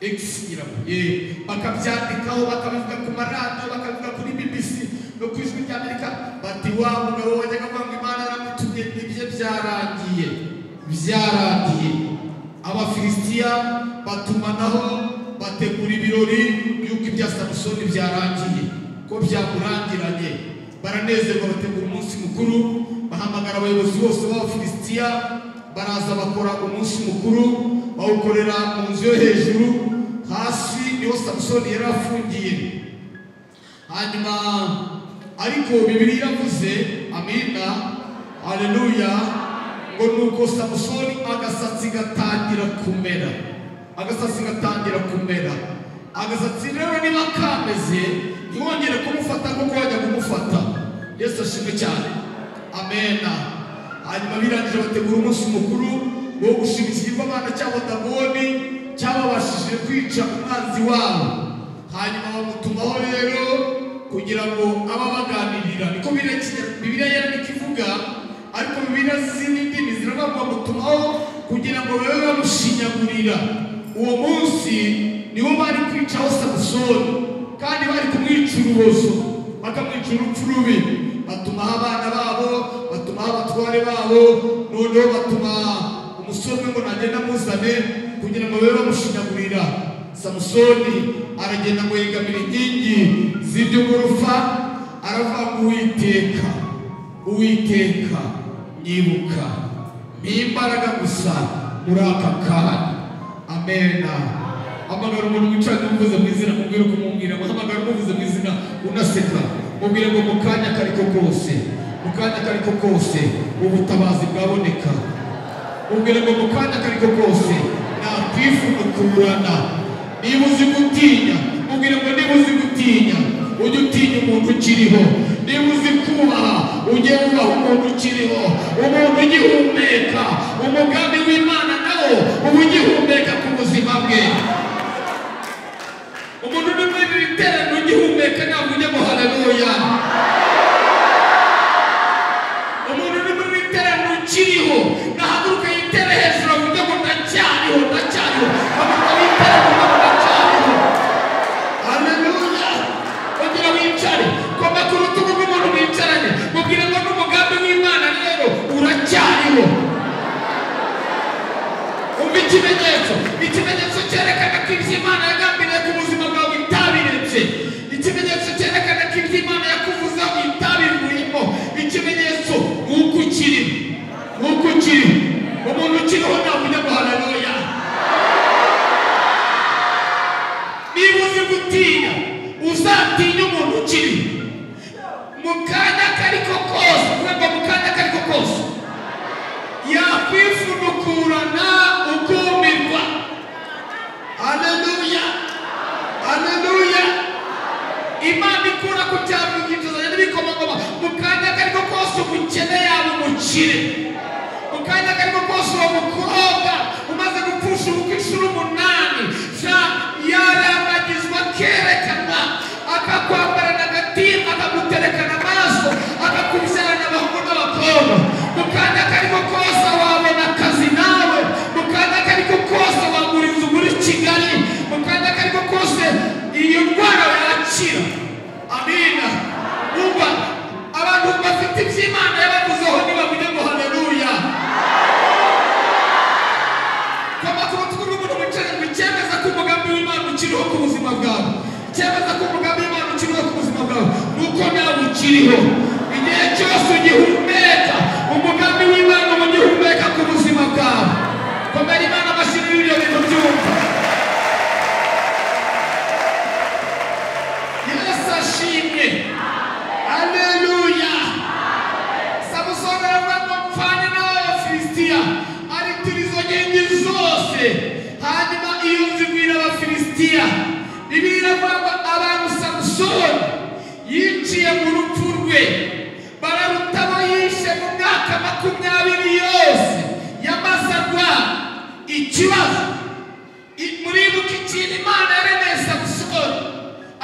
X nyirabo. Bakabyandikaho, bakabivuga ku maradiyo, bakabivuga kuri BBC no ku Ijwi ry'Amerika, bati wa mugabo wajyaga avuga ngo Imana yaramutumye, ibye byarangiye, byarangiye. Abafilisitiya batumanaho, bategura ibirori yuko ibya Samusoni byarangiye, ko byamurangiranye. Baranezerwa, bategura umunsi mukuru, bahamagara abayobozi bose b'Abafilisitiya, baraza bakora umunsi mukuru, bawukorera mu nzu yo hejuru. Hasi niho Samusoni yari afungiye. Hanyuma ariko Bibiliya iravuze, amina, haleluya, ngo nuko Samusoni agasatsi gatangira kumera, agasatsi gatangira kumera. Agasatsi rero niba kameze ntiwongere kumufata nk'uko wajya kumufata. Yesu ashimwe cyane, amena. Hanyuma birangije bategura umunsi mukuru wo gushima ikigirwamana cyabo Dagoni cyababashije kwica umwanzi wabo. Hanyuma bamutumaho rero kugira ngo ababaganirira. Niko Bibiliya yari ivuga, ariko Bibiliya z'izindi ndimi ziravuga ngo bamutumaho kugira ngo babe bamushinyagurira. Uwo munsi niwo bari kwicaho Samusoni, kandi bari kumwica urubozo, bakamwica urupfu rubi. Batumaho abana babo, batumaho abatware babo, noneho batuma umusore umwe ngo nagenda amuzane kugira ngo babe bamushinyagurira. Samusoni aragenda ngo yegamira inkingi z'iryo gorofa, aravuga ngo Uwiteka, Uwiteka nyibuka, mpa imbaraga gusa muri aka kanya. Amena. Hamagara umuntu wicaranye umuvuze mu izina, mubwire uko umubwira. Hamagara umuvuze mu izina unaseka, mubwire ngo mu kanya kariko kose, mu kanya kariko kose ubutabazi bwaboneka. Mubwire ngo mu kanya kariko kose nakwifunukurana. Niba uzi gutinya, mubwire ngo niba uzi gutinya ujye utinya umuntu ukiriho. Niba uzi kubaha ujye wubaha umuntu ukiriho, umuntu ugihumeka. Umugambi w'Imana nawo uba ugihumeka ku buzima bwe. Umuntu uri muri iri teraniro ugihumeka ntabwo ujya ngo haleluya. Umuntu uri muri iri teraniro ukiriho nahaguruka yitere hejuru avuge ngo ndacyariho, ndacyariho. Haguruka witere avuge ngo ndacyariho. Haleluya. Ongera wicare, koma ku rutugu rw'umuntu mwicaranye, mubwire ngo n'umugambi w'Imana rero uracyariho. Umva ikimenyetso, ikimenyetso cyerekana ko ibyo Imana yagambiriye ku buzima bwawe itabiretse. Ikimenyetso cyerekana ko ibyo Imana yakuvuzeho itabivuyemo. Ikimenyetso ni uko ukiriho, ni uko ukiriho. Umuntu ukiriho ntabwo ujya ngo haleluya. Niba uzi gutinya, uzatinya umuntu ukiriho. Mu kanya kariko kose, uvuge ngo mu kanya kariko kose yakwifunukurana ukumirwa. Haleluya. Icyemeza ko umugambi w'Imana ukiriho ku buzima bwawe ni uko nawe ukiriho. Igihe cyose ugihumeka, umugambi w'Imana uba ugihumeka ku buzima bwawe. Komera Imana amashyi n'ibyo bintu byumva. Yesu ashimwe. Haleluya. Samusoni aravuga ngo mpfane n'Abafilisitiya, aritira izo nkingi zose, hanyuma iyo nzu igwira Abafilisitiya. Bibiliya iravuga ngo abantu Samusoni yiciye mu rupfu rwe bararuta abo yishe mu myaka 20 yose yamaze arwana. Ikibazo muribuka ikintu Imana yaremeye Samusoni,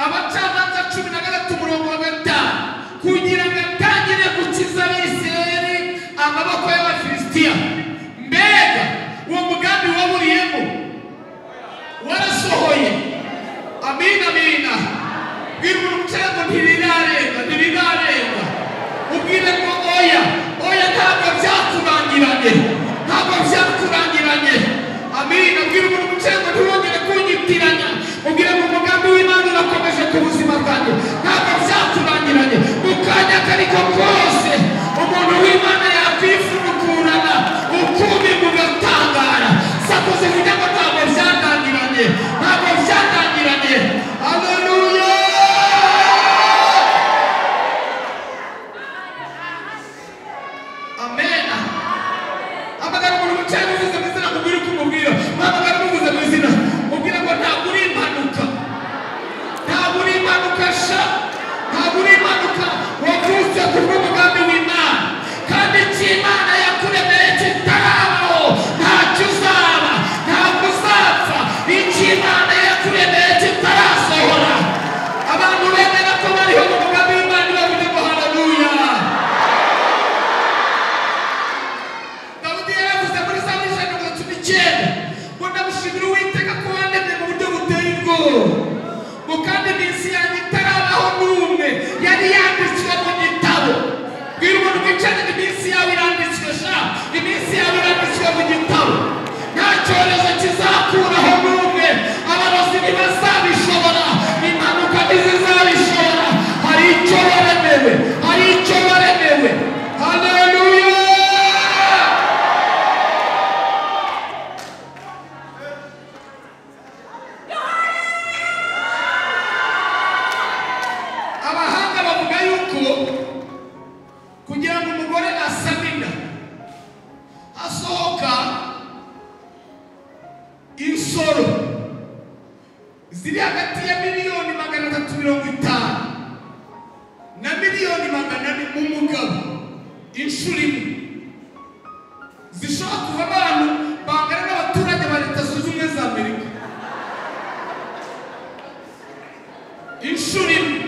Abacamanza 13 umurongo wa 5, kugira ngo atangire gukiza Abisirayeli amaboko y'Abafilisitiya. Mbega uwo mugambi waburiyemo warasohoye. Amina, amina. Bwira umuntu wicaye ngo ntibirarenga, ntibirarenga. Ubwire ngo oya, oya, ntabwo byakurangiranye, ntabwo byakurangiranye. Amina. Bwira umuntu wicaye ngo ntiwongere kunyitiranya. Ubwire ngo umugambi w'Imana urakomeje ku buzima bwanjye, ntabwo byakurangiranye. Mu kanya kariko kose umuntu w'Imana yakwifunukurana ukumirwa ugatangara. Sakuze kugira ngo ntabwo byatangiranye, ntabwo byatangiranye. Haleluya. Amen. Hamagara umuntu wicaye umuvuze mu izina, mubwire uko umubwira. Hamagara umuvuze mu izina, mubwire ngo ntabwo uri impanuka, ntabwo uri impanuka sha, ntabwo uri impanuka. Wavutse ku bw'umugambi w'Imana, kandi icyo Imana yakuremeye kitarabaho ntacyo uzaba, ntabwo uzapfa. Icyo Imana yakuremeye kitarasohora. Abantu bemera ko bariho mu mugambi w'Imana bavuge ngo haleluya. Dawidi yaravuze muri Zaburi 139 ngo ndamushimira Uwiteka ko wandemye mu buryo buteye ubwoba, ngo kandi iminsi yanjye itarabaho n'umwe yari yanditswe mu gitabo. Bwira umuntu wicaye ngo iminsi yawe iranditswe sha, iminsi yawe iranditswe mu gitabo. Nta cyorezo kizakuraho n'umwe, abarozi ntibazabishobora, impanuka ntizizabishobora. Hari icyo waremewe, hari icyo waremewe. Haleluya. Abahanga bavuga yuko kugira ngo umugore asame inda hasohoka insoro ziri hagati ya 350,000,000 na 400,000,000 mu mugabo inshuro imwe, zishobora kuva abantu bangana n'abaturage ba Leta Zunze Ubumwe za Amerika inshuro imwe.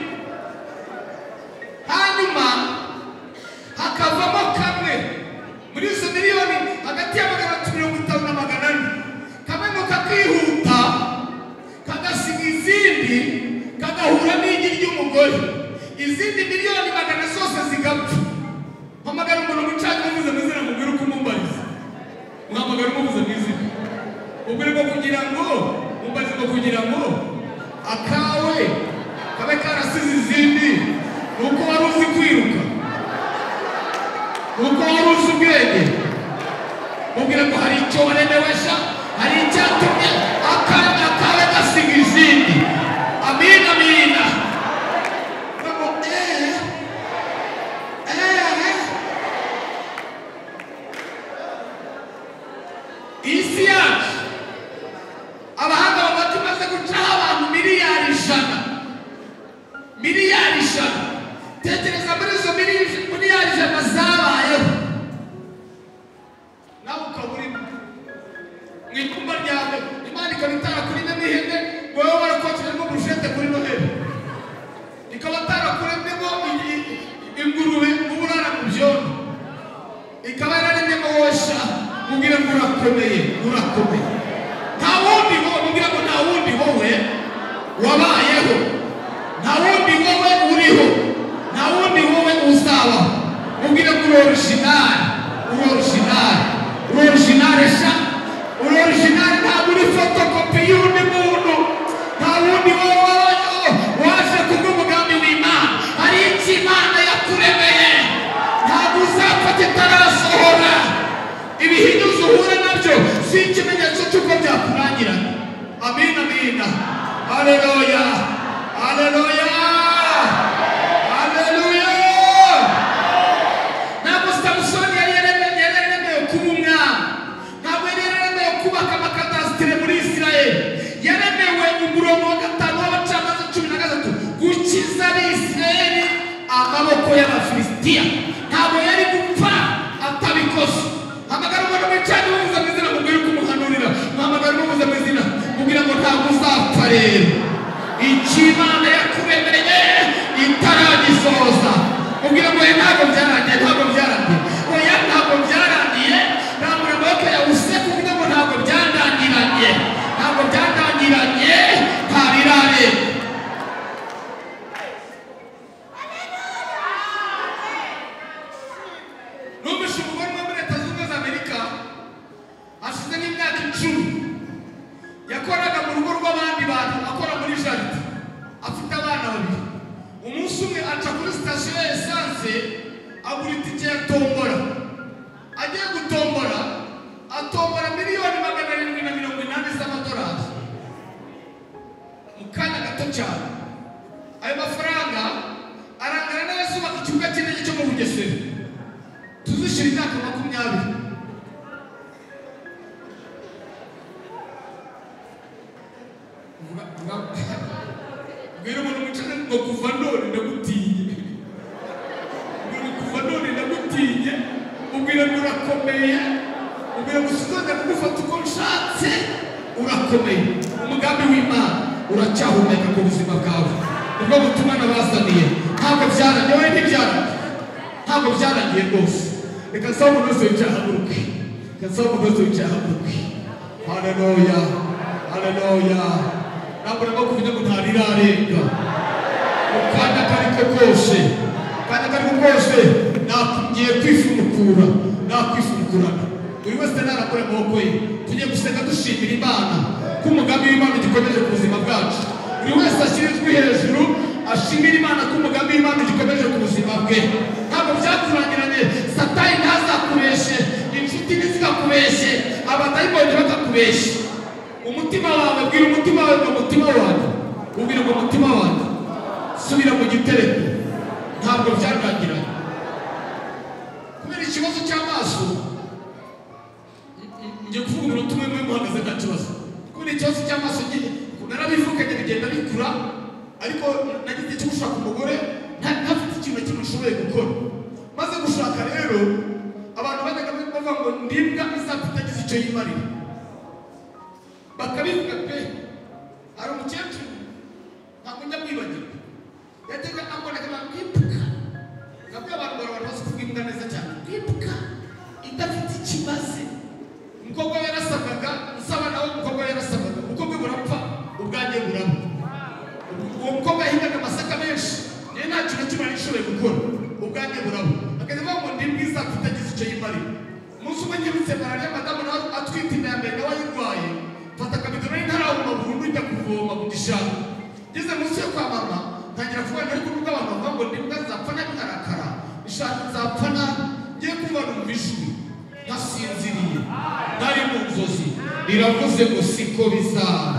Hanyuma hakavamo kamwe muri izo miliyoni hagati ya 350 na 400, kamwe ngo kakihuta kagasiga izindi, kagahura n'igi ry'umugore, izindi 100,000,000 zose zigapfa. Hamagara umuntu wicaye umuvuze mu izina, mubwire uko umumbariza. Muhamagara umuvuze mu izina, ubwire ngo kugira ngo mumbarize ngo kugira ngo akawe kabe karasize izindi ni uko wari uzi kwiruka, ni uko wari uzi ubwenge. Mubwire ngo hari icyo waremewe sha, hari icyatumye akanya kawe gasiga izindi. Amina, amina. Ngo isi yacu abahanga bavuga ko imaze gucaho abantu 100,000,000,000, 100,000,000,000. Tekereza muri izo 100,000,000,000 zabayeho, nawe ukaba urimo mu ikumba ryawe. Imana ikaba itarakuremyemo ihene ngo wowe warakokejemo burushete kuri Noheli, ikaba itarakuremyemo ingurube ngo ube urara mu byondo, ikaba yararemyemo wowe sha. Mubwire ngo urakomeye, urakomeye. Nta wundi wowe, mubwire ngo nta wundi wowe wabayeho, nta wundi wowe uriho, nta wundi wowe uzabaho. Mubwire ngo uri original, uri original, uri original sha, uri original. Ntabwo uri fotokopi y'undi muntu, nta wundi wowe wabayeho. Haleluya, haleluya, haleluya. Ntabwo Samusoni yari yaremewe kuba umwami, ntabwo yari yaremewe kubaka amakadasitire muri Isirayeli. Yaremewe umurongo wa 5 w'abacamanza 13 gukiza Abisirayeli amaboko y'Abafilisitiya. Ntabwo yari gupfa atabikoze. Hamagara umuntu wicaye umubuza mu izina, mubwire uko umuhanurira. Hamagara umubuza mu izina, mubwire ngo ntabwo uzapfa rero. Icyo Imana yakuremeye itaragisohoza. Mubwire ngo ntabwo byarangiye, ntabwo byarangiye. Oya, ntabwo byarangiye. Rambura amaboko yawe useke uvuge ngo ntabwo byandangiranye, ntabwo byandangiranye, ntabirarenga. Numvise umugore umwe muri Leta Zunze Ubumwe za Amerika hashize nk'imyaka 10 yakoraga mu rugo rw'abandi bantu, akora muri jaride, afite abana babiri. Umunsi umwe aca kuri sitasiyo ya esanse agura itike ya tombora. Agiye gutombora atombora 780,000,000 z'amadolari mu kanya gato cyane. Ayo mafaranga arangana n'ayazubaka ikibuga cy'indege cyo mu Bugesera. Tuzishyura imyaka 20. Mbwira umuntu wicaye ngo kuva none ndagutinye, mbwira kuva none ndagutinye, ubwira ngo urakomeye, ubwira ngo sinzongera kugufata uko nshatse, urakomeye. Umugambi w'Imana uracyahumeka ku buzima bwawe. Ubwo butumwa nabazaniye ntabwo byarangiye, wowe ntibyarangiye, ntabwo byarangiye rwose. Reka nsaba umuntu wese wicaye ahaguruke, reka nsaba umuntu wese wicaye ahaguruke. Haleluya, haleluya. Ntabwo nagomba kuvuga ngo ntarirarenga. Mu kanya kariko kose, kanya kariko kose, nagiye kwifunukura, nakwifunukurana. Buri wese narakora amaboko ye. Tugiye gusenga dushimira Imana ko umugambi w'Imana ugikomeje ku buzima bwacu. Buri wese ashyira ijwi hejuru ashimira Imana ko umugambi w'Imana ugikomeje ku buzima bwe. Ntabwo byakurangiranye, Satani ntazakubeshe, inshuti ntizikakubeshe, abadayimoni bakakubeshe. Umutima wawe, bwira umutima wawe ngo umutima wanjye, ubwira ngo umutima wanjye subira mu gitereko, ntabwo byarangiranye. Kubera ikibazo cy'amaso, ngiye kuvuga umunota umwe mwe muhagaze nta kibazo. Kubera ikibazo cy'amaso narabivukanye bigenda bikura, ariko nagize icyo gushaka umugore ntafite ikintu na kimwe nshoboye gukora. Maze gushaka rero, abantu bajyaga bavuga ngo ndimbwa izapfa itagize icyo yimarira, bakabivuga pe. Hari umukecuru ntabwo njya mwibagirwa, yajyaga ambona akaba kwipfuka, nabwo abantu bazi kuvuga imbwa neza cyane, kwipfuka idafite ikimaze. Umukobwa we yarasabwaga, nsaba nawe umukobwa we yarasabwaga, umukobwa we burapfa ubwanjye buraba. Uwo mukobwa yahingaga amasaka menshi, niyo nta kintu kimwe nari nshoboye gukora, ubwanjye buraba. Akajya avuga ngo ndi mwiza itagize icyo yimarira. Umunsi umwe nkibutse malariya, madamu nawe atwite inda ya mbere nawe ayirwaye, mfata akabido nari ntarahuma burundu njya kuvoma ku gishanga. Ngeze munsi yo kwa mama ntangira kuvuga, ariko nubwo abantu bavuga ngo ndi mbwa nzapfa nabi nkarakara, nshaka nzapfa nabi, ngiye kumva numva ijwi ntasinziriye, ntari mu nzozi, riravuze ngo siko bizaba,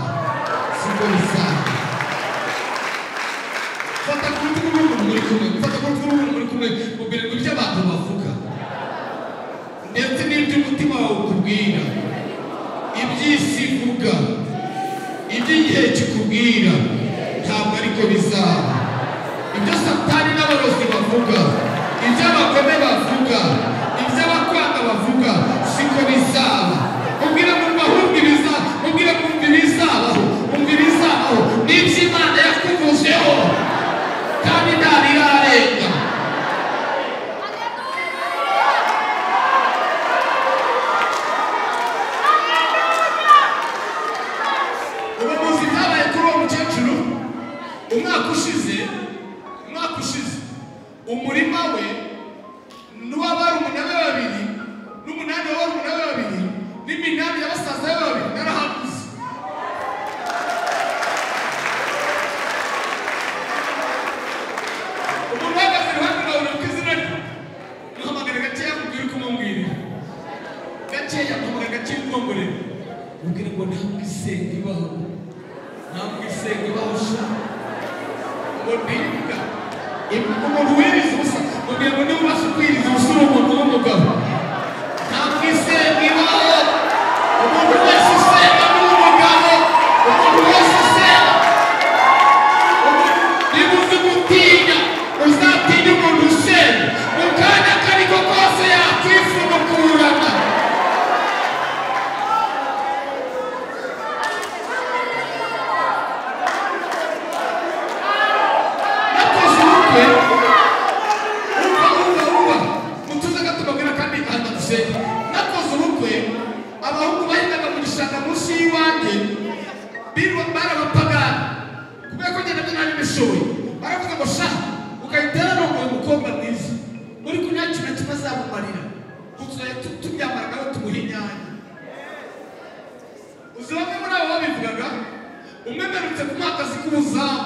siko bizaba. Fata ku rutugu rw'umuntu muri kumwe, fata ku rutugu rw'umuntu muri kumwe, mubwire ngo ibyo abantu bavuga ndetse n'ibyo umutima wawe ukubwira, iby'isi ivuga, iby'igihe kikubwira, ntabwo ariko bizaba. Ibyo Satani n'abarozi bavuga, ibyo abagome bavuga, ibyo abakwanga bavuga, siko bizaba. Mubwire ngo ahubwo ibizaba, mubwire ngo ibizabaho, umva ibizabaho n'ibyo Imana yakuvuzeho kandi ntarirarenga. Ubu muzi ibyabaye kuri uwo mukecuru umwaka ushize, umurima we n'uw'abarumuna be babiri n'umunani w'abarumuna be babiri n'iminani ya basaza be babiri narahaguze. Umuntu uhagaze iruhande rwawe uribuka izina rye, muhamagare gakeya mubwire uko umubwirira, gakeya muhamagare gakeya umwongorere, mubwire ngo ntabwo isenga ibaho. Ntabwo isenga ibahusha ngo ndimbwa. Umuntu wiriza ubusa, mubwira ngo niba ubasha kwiriza ubusa uri umuntu w'umugabo. Ntabwo isenga ibaho. Umuntu wese usenga ni umugabo. Umuntu wese usenga, niba uzi gutinya, uzatinya umuntu usenga. Mu kanya akariko kose yakwifunukurana. Nakoze ubukwe, umva umva umva, mutuze gato mbabwira kandi hanyuma dusenge. Nakoze ubukwe, abahungu bahingaga mu gishanga munsi y'iwanjye, birwa barabapagani. Kubera ko njye nabyo nari mbishoboye, baravuga ngo sha, ugahita yarongoye umukobwa mwiza, uri kunywa kintu kimwe azamumarira, tuzajya turyamana nawe tumuha inyanya. Uzi bamwe muri abo babivugaga, umwe mperutse kumuha akazi k'ubuzamu.